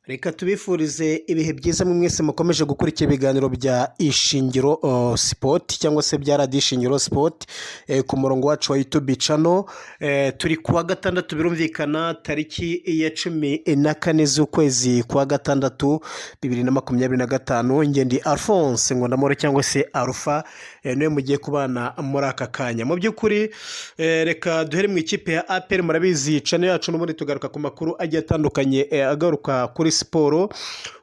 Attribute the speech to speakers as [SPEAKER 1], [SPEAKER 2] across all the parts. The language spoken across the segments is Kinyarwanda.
[SPEAKER 1] Reka tubifurize ibihe byiza mwese mukomeje gukurikira ibiganiro bya Ishingiro Sport cyangwa se bya Radiyo Ishingiro Sport ku murongo wacu wa YouTube channel. Turi kuwa gatandatu, birumvikana, tariki ya 14 z'ukwezi kwa gatandatu 2025. Ngendi Alphonse Ngondamoro cyangwa se Alpha, niwe mugiye kubana muri aka kanya. Mu by'ukuri, reka duhere mu ikipe ya APR. Murabizi, channel yacu n'ubundi tugaruka ku makuru agiye atandukanye agaruka kuri siporo.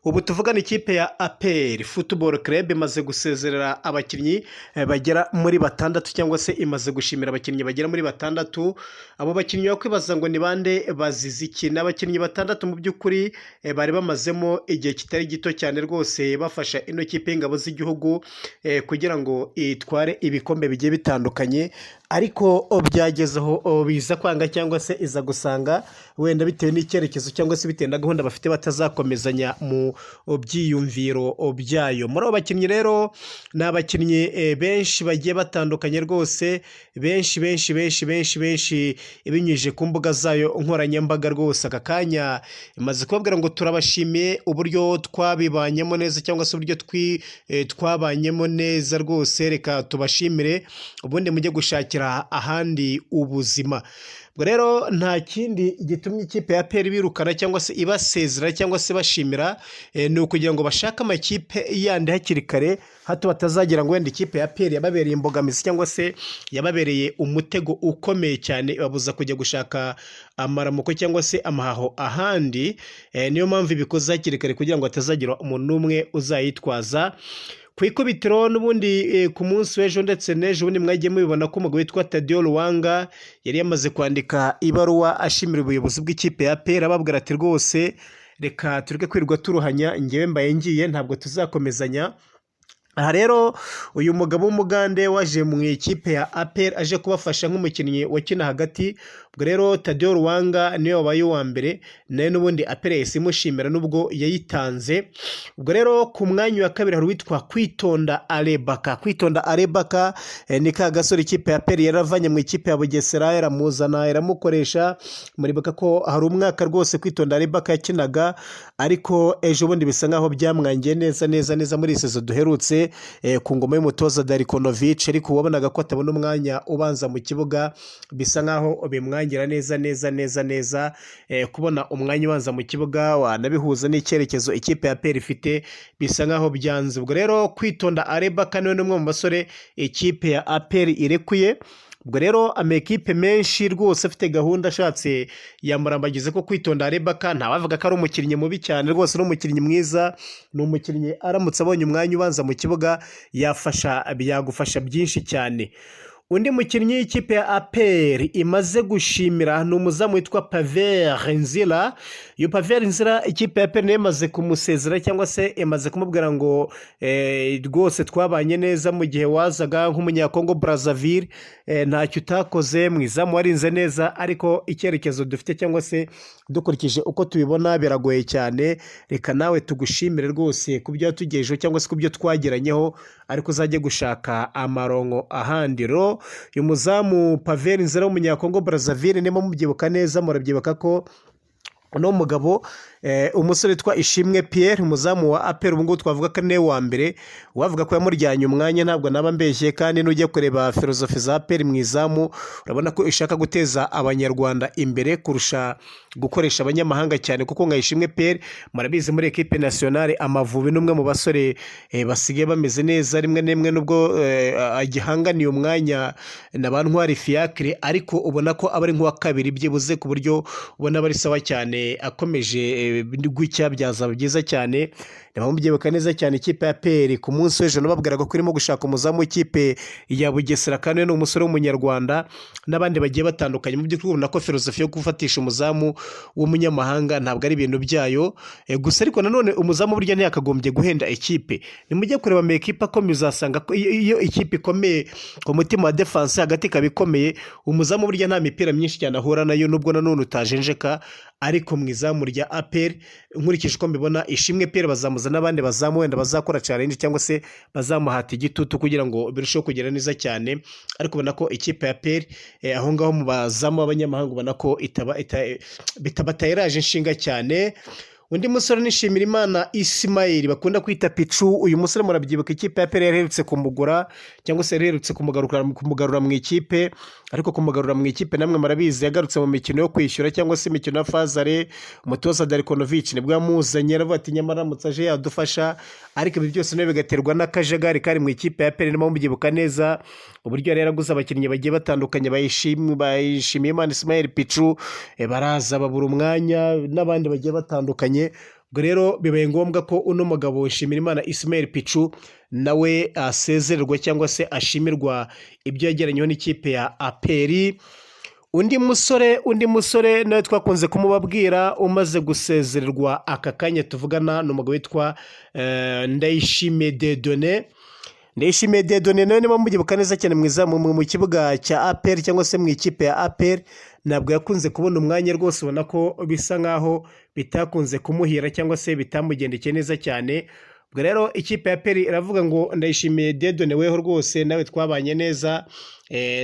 [SPEAKER 1] Ubu tuvugana, ikipe ya APR Football Club imaze gusezerera abakinnyi bagera muri batandatu, cyangwa se imaze gushimira abakinnyi bagera muri batandatu. Abo bakinnyi bakwibaza ngo ni bande, bazize iki? Ni abakinnyi batandatu mu by'ukuri bari bamazemo igihe kitari gito cyane rwose bafasha ino kipe y'ingabo z'igihugu kugira ngo itware ibikombe bigiye bitandukanye, ariko byageze aho biza kwanga, cyangwa se iza gusanga wenda bitewe n'icyerekezo cyangwa se bitewe na gahunda bafite batazakomezanya mu byiyumviro byayo. Muri abo bakinnyi rero, ni abakinnyi benshi bagiye batandukanye rwose, benshi benshi benshi benshi benshi. Ibinyujije ku mbuga zayo nkoranyambaga rwose, aka kanya imaze kubabwira ngo turabashimiye uburyo twabibanyemo neza, cyangwa se uburyo twabanyemo neza rwose. Reka tubashimire, ubundi mujye gushakira ahandi ubuzima. Ubwo rero nta kindi gitumye ikipe ya APR birukana cyangwa se ibasezera cyangwa se bashimira, ni ukugira ngo bashake amakipe yandi hakiri kare, hato batazagira ngo wenda ikipe ya APR yababereye imbogamizi cyangwa se yababereye umutego ukomeye cyane, ibabuza kujya gushaka amaramuko cyangwa se amahaho ahandi. Niyo mpamvu ibikoze hakiri kare, kugira ngo hatazagira umuntu n'umwe uzayitwaza. Ku ikubitiro n'ubundi, ku munsi w'ejo ndetse n'ejo bundi, mwagiye mubibona ko umugabo witwa Taddeo Lwanga yari yamaze kwandika ibaruwa ashimira ubuyobozi bw'ikipe ya APR, ababwira ati rwose reka tureke kwirirwa turuhanya, ngewe mbaye ngiye, ntabwo tuzakomezanya. Aha rero, uyu mugabo w'Umugande waje mu ikipe ya APR aje kubafasha nk'umukinnyi wakina hagati. Ubwo rero Taddeo Lwanga niwe wabaye uwa mbere, nawe n'ubundi APR yahise imushimira nubwo yayitanze. Ubwo rero ku mwanya wa kabiri hari uwitwa Kwitonda Arebaka. Kwitonda Arebaka ni ka gasore ikipe ya APR yaravanye mu ikipe ya Bugesera, iramuzana, iramukoresha. Muribuka ko hari umwaka rwose Kwitonda Arebaka yakinaga, ariko ejo bundi bisa nkaho byamwangiye neza neza neza muri iyi saison duherutse ku ngoma y'umutoza Darko Novic, ariko wabonaga ko atabona umwanya ubanza mu kibuga, bisa nkaho bimwangira neza neza neza neza kubona umwanya ubanza mu kibuga, wanabihuza n'icyerekezo ikipe ya APR ifite, bisa nkaho byanze. Ubwo rero Kwitonda Arebaka niwe n'umwe mu basore ikipe ya APR irekuye. Ubwo rero amakipe menshi rwose afite gahunda, ashatse yamurambagize ko Kwitonda Arebaka, ntawavuga ko ari umukinnyi mubi cyane rwose, ni umukinnyi mwiza, ni umukinnyi aramutse abonye umwanya ubanza mu kibuga yafasha, yagufasha byinshi cyane. Undi mukinnyi w'ikipe ya APR imaze gushimira ni umuzamu witwa Pavelh Ndzila. Iyo Pavelh Ndzila, ikipe ya APR nayo imaze kumusezera, cyangwa se imaze kumubwira ngo rwose twabanye neza mu gihe wazaga nk'Umunyakongo Brazzaville, ntacyo utakoze mu izamu, warinze neza, ariko icyerekezo dufite cyangwa se dukurikije uko tubibona biragoye cyane. Reka nawe tugushimire rwose ku byo watugejejeho cyangwa se ku byo twageranyeho, ariko uzajye gushaka amaronko ahandi. Rero uyu muzamu Pavelh Ndzila w'Umunyakongo Brazzaville, niba mubyibuka neza, murabyibuka ko uno mugabo, umusore witwa Ishimwe Pierre, umuzamu wa APR ubu ngubu twavuga ko ari niwe wa mbere, wavuga ko yamuryanye umwanya, ntabwo naba mbeshye. Kandi nujya kureba philosophie za APR mu izamu, urabona ko ishaka guteza Abanyarwanda imbere kurusha gukoresha abanyamahanga cyane, kuko nka Ishimwe Pierre, murabizi, muri équipe nationale Amavubi ni umwe mu basore basigaye bameze neza rimwe na rimwe, nubwo agihanganiye umwanya na ba Ntwari Fiacre, ariko ubona ko aba ari nk'uwa kabiri byibuze, ku buryo ubona aba ari sawa cyane. Akomeje gutya byazaba byiza cyane. Niba mubyibuka neza cyane, ikipe ya APR ku munsi w'ejo nababwiraga ko irimo gushaka umuzamu w'ikipe ya Bugesera, kandi ni umusore w'Umunyarwanda n'abandi bagiye batandukanye. Mu by'ukuri ubona ko philosophie yo gufatisha umuzamu w'umunyamahanga ntabwo ari ibintu byayo gusa, ariko nanone umuzamu burya ntiyakagombye guhenda ikipe. Nimujye kureba ama ekipe akomeye, uzasanga ko iyo ikipe ikomeye ku mutima wa défense, hagati ikaba ikomeye, umuzamu burya nta mipira myinshi cyane ahura nayo, nubwo nanone utajenjeka. Ariko mu izamu rya APR, nkurikije uko mbibona, Ishimwe Pierre bazamuza n'abandi bazamu wenda bazakora challenge cyangwa se bazamuhata igitutu kugira ngo birusheho kugera neza cyane. Ariko ubona ko ikipe ya APR aho ngaho mu bazamu b'abanyamahanga ubona ko itaba batayiraje inshinga cyane. Undi musore ni Nshimirimana Ismail bakunda kwita Pichu. Uyu musore murabyibuka, ikipe ya APR yari iherutse kumugura cyangwa se yari iherutse kumugarura mu ikipe, ariko kumugarura mu ikipe namwe murabizi, yagarutse mu mikino yo kwishyura cyangwa se imikino ya phase aller. Umutoza Darko Novic nibwo yamuzanye, aravuga ati nyamara aramutse aje yadufasha, ariko ibi byose nawe bigaterwa n'akajagari kari mu ikipe ya APR. Niba mubyibuka neza uburyo yari yaraguze abakinnyi bagiye batandukanye, bayishimiye Imana Ismail Pichu, baraza babura umwanya n'abandi bagiye batandukanye. Ubwo rero bibaye ngombwa ko uno mugabo Nshimirimana Ismail Pichu nawe asezererwa cyangwa se ashimirwa ibyo yageranyeho n'ikipe ya APR. Undi musore nawe twakunze kumubabwira umaze gusezererwa aka kanya tuvugana ni umugabo witwa Ndayishimiye Dieudonné. Ndayishimiye Dieudonné nawe niba mubyibuka neza cyane mu kibuga cya APR cyangwa se mu ikipe ya APR, ntabwo yakunze kubona umwanya rwose, ubona ko bisa nkaho bitakunze kumuhira cyangwa se bitamugendekeye neza cyane. Ubwo rero ikipe ya APR iravuga ngo Ndayishimiye Dieudonné, weho rwose nawe twabanye neza,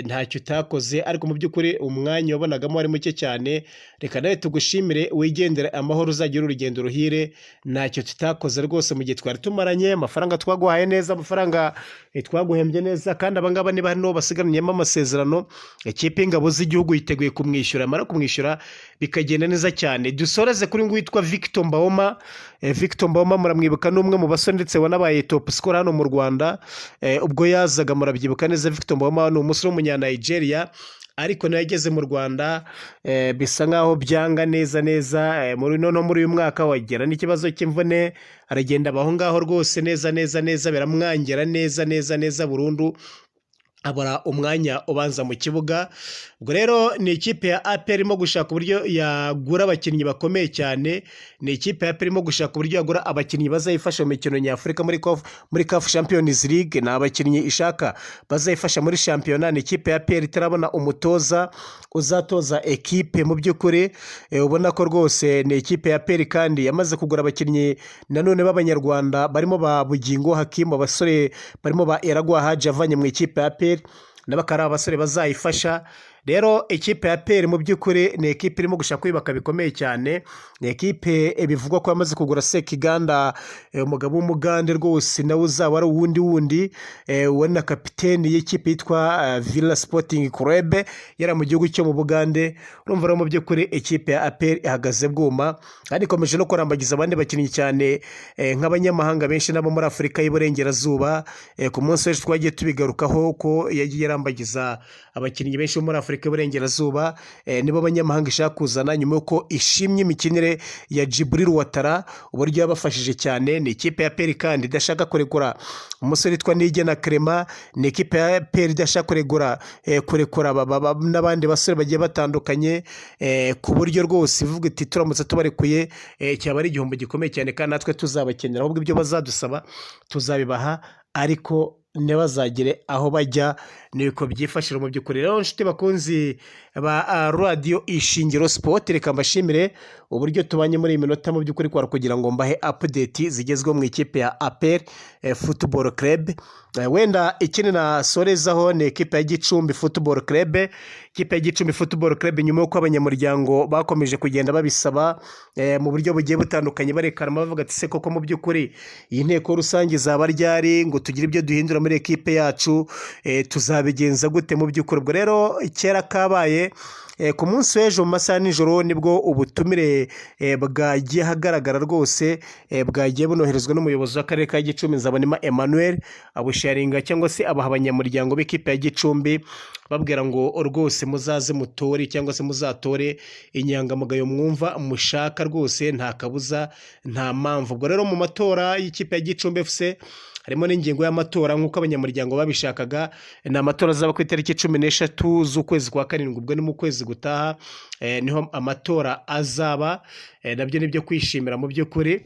[SPEAKER 1] ntacyo utakoze, ariko mu by'ukuri umwanya wabonagamo wari muke cyane, reka nawe tugushimire wigendere amahoro, uzagira urugendo ruhire. Ntacyo tutakoze rwose mu gihe twari tumaranye, amafaranga twaguhaye neza, amafaranga twaguhembye neza. Kandi abangaba niba hari n'uwo basigaranyemo amasezerano, ikipe y'ingabo z'igihugu yiteguye kumwishyura, yamara kumwishyura bikagenda neza cyane. Dusoreze kuri ngo witwa Victor Mbaoma. Victor Mbaoma muramwibuka, ni umwe mu basore ndetse wanabaye top scorer hano mu Rwanda ubwo yazaga, murabyibuka neza. Victor Mbaoma ni umusore w'umunya-Nigeria, ariko nawe yageze mu Rwanda bisa nkaho byanga neza neza. Muri noneho muri uyu mwaka wagira n'ikibazo cy'imvune, aragenda abaho ngaho rwose neza neza neza, biramwangira neza neza neza burundu, abura umwanya ubanza mu kibuga. Ubwo rero ni ikipe ya APR irimo gushaka uburyo yagura abakinnyi bakomeye cyane, ni ikipe ya APR irimo gushaka uburyo yagura abakinnyi bazayifasha mu mikino nyafurika muri CAF Champions League, ni abakinnyi ishaka bazayifasha muri shampiyona. Ni ikipe ya APR itarabona umutoza uzatoza ekipe mu by'ukuri, ubona ko rwose ni ikipe ya APR kandi yamaze kugura abakinnyi nanone b'abanyarwanda barimo ba Bugingo Hakimu, abasore barimo ba Eragwa Haji avanye mu ikipe ya APR, nabo akaba ari abasore bazayifasha. Rero ikipe ya APR mu by'ukuri ni ekipe irimo gushaka kwiyubaka bikomeye cyane, ni ekipe bivugwa ko yamaze kugura Sekiganda, umugabo w'umugande rwose nawe uzaba ari uwundi wundi, we na kapiteni y'ikipe yitwa Villa Sporting Club yari mu gihugu cyo mu Bugande. Urumva rero mu by'ukuri ikipe ya APR ihagaze bwuma, kandi ikomeje no kurambagiza abandi bakinnyi cyane nk'abanyamahanga benshi nabo muri Afurika y'Iburengerazuba. Ku munsi w'ejo twagiye tubigarukaho ko yagiye arambagiza abakinnyi benshi bo muri Afurika y'Iburengerazuba, nibo banyamahanga ishaka kuzana nyuma y'uko ishimye imikinire ya Djibril Ouattara, uburyo yabafashije cyane. Ni ikipe ya APR kandi idashaka kurekura umusore witwa Niyigena Clement, ni ikipe ya APR idashaka kurekura n'abandi basore bagiye batandukanye, ku buryo rwose ivuga iti turamutse tubarekuye cyaba ari igihombo gikomeye cyane, kandi natwe tuzabakenera, ahubwo ibyo bazadusaba tuzabibaha, ariko ntibazagere aho bajya. Niko byifashira mu by'ukuri. Rero inshuti bakunzi ba radiyo Ishingiro Sport, reka mbashimire uburyo tubanye muri iyi minota. Mu by'ukuri kwari kugira ngo mbahe update zigezweho mu ikipe ya APR Football Club. Wenda ikindi nasorezaho ni ekipe ya Gicumbi Football Club. Ikipe ya Gicumbi Football Club, nyuma y'uko abanyamuryango bakomeje kugenda babisaba mu buryo bugiye butandukanye, barekana bavuga ati se koko mu by'ukuri iyi nteko rusange izaba ryari ngo tugire ibyo duhindura muri ekipe yacu, tuzabigenza gute mu by'ukuri? Ubwo rero kera kabaye, ku munsi w'ejo mu masaha ya nijoro nibwo ubutumire bwagiye ahagaragara rwose, bwagiye bunoherezwa n'umuyobozi w'akarere ka Gicumbi Nzabonimpa Emmanuel, abusharinga cyangwa se abaha abanyamuryango b'ikipe ya Gicumbi, babwira ngo rwose muzaze mutore cyangwa se muzatore inyangamugayo mwumva mushaka rwose, nta kabuza, nta mpamvu. Ubwo rero mu matora y'ikipe ya Gicumbi FC harimo n'ingingo y'amatora nk'uko abanyamuryango babishakaga. Ni amatora azaba ku itariki 13 z'ukwezi kwa karindwi, ubwo ni mu kwezi gutaha, niho amatora azaba. Nabyo ni ibyo kwishimira mu by'ukuri,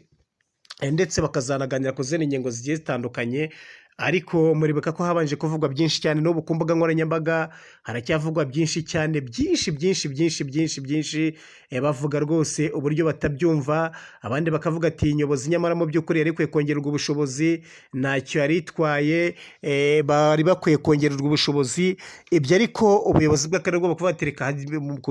[SPEAKER 1] ndetse bakazanaganira ku zindi ngingo zigiye zitandukanye. Ariko muribuka ko habanje kuvugwa byinshi cyane, n'ubu ku mbuga nkoranyambaga haracyavugwa byinshi cyane, byinshi byinshi byinshi byinshi byinshi, bavuga rwose uburyo batabyumva, abandi bakavuga ati nyobozi nyamara mu by'ukuri yari ikwiye kongererwa ubushobozi, ntacyo yari itwaye, bari bakwiye kongererwa ubushobozi. Ibyo ariko ubuyobozi bw'akarere bwo kuvuga ati reka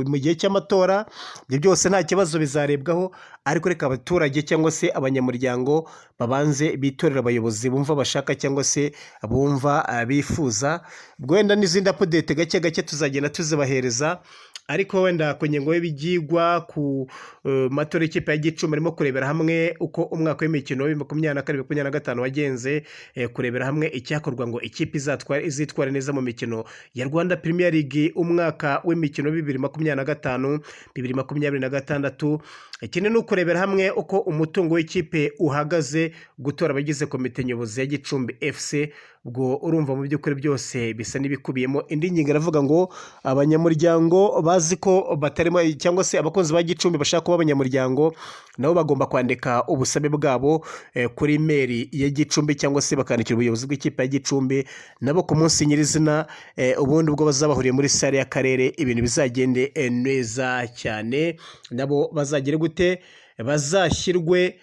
[SPEAKER 1] mu gihe cy'amatora ibyo byose nta kibazo bizarebwaho, ariko reka abaturage cyangwa se abanyamuryango babanze bitorera abayobozi bumva bashaka cyangwa se bumva bifuza. Wenda n'izindi update gake gake tuzagenda tuzibahereza, ariko wenda ku ngingo y'ibyigwa ku matora y'ikipe ya Gicumbi arimo kurebera hamwe uko umwaka w'imikino wa 2024 2025 wagenze, kurebera hamwe icyakorwa ngo ikipe izitware neza mu mikino ya Rwanda Premier League umwaka w'imikino 2025 2026. Ikindi ni ukurebera hamwe uko umutungo w'ikipe uhagaze, gutora abagize komite nyobozi ya Gicumbi FC. Ubwo urumva mu by'ukuri byose bisa n'ibikubiyemo. Indi ngingo iravuga ngo abanyamuryango bazi ko batarimo cyangwa se abakunzi ba Gicumbi bashaka kuba abanyamuryango nabo bagomba kwandika ubusabe bwabo kuri email ya Gicumbi cyangwa se bakandikira ubuyobozi bw'ikipe ya Gicumbi, nabo ku munsi nyirizina, ubundi ubwo bazabahuriye muri salle y'akarere ibintu bizagende neza cyane, nabo bazagire gute, bazashyirwe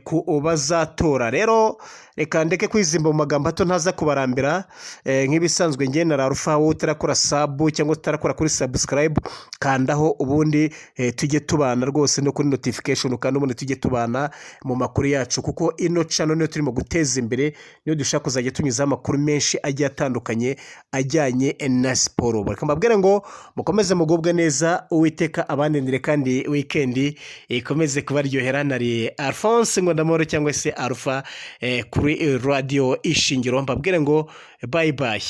[SPEAKER 1] ku bazatora. Rero reka ndeke kwizimba mu magambo hato ntaza kubarambira, nk'ibisanzwe njye na Alpha, wowe utarakora sub cyangwa utarakora kuri subscribe, kandaho ubundi tujye tubana rwose, no kuri notification kandi ubundi tujye tubana mu makuru yacu, kuko ino channel niyo turimo guteza imbere, niyo dushaka kuzajya tunyuzaho amakuru menshi agiye atandukanye ajyanye na siporo. Reka mbabwire ngo mukomeze mugubwe neza, Uwiteka abandindire kandi weekend ikomeze kubaryohera. Nari Alphonse Ngondamahoro cyangwa se Alpha kuri radiyo Ishingiro, mbabwire ngo bye bye.